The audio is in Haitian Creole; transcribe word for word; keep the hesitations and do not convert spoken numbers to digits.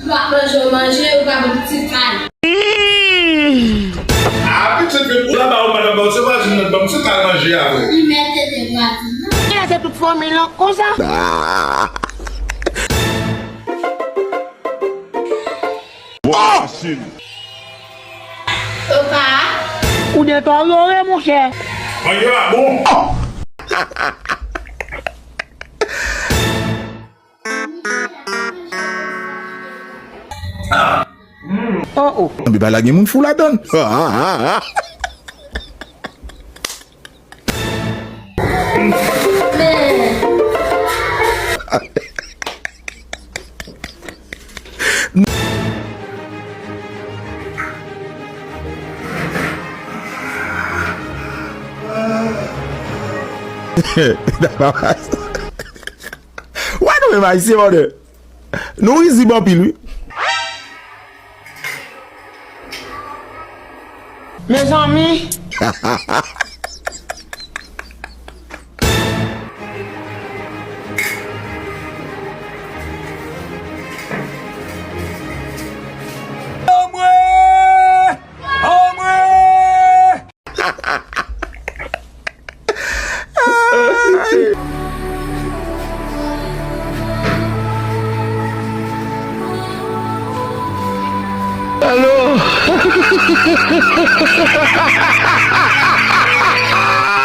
Ou pa manje, ou manje, ou pa bon ti kal. Ah, pitit, ou la ba ou madanm ba ou se vwazin nan, ban m ti kal manje a vre. Li mèt tete vwazin nan. Kila se tout fanmi lan konsa? Bon, Masin. Opa. Ou detòryore, monchè. Manje a bon. Oh, oh. Anbe bagay la gen moun fou ladan. Wè nou menm Ayisyen, mòdè. Nou rizib anpil, wi. Mezanmi. Omwe! Omwe! Alo.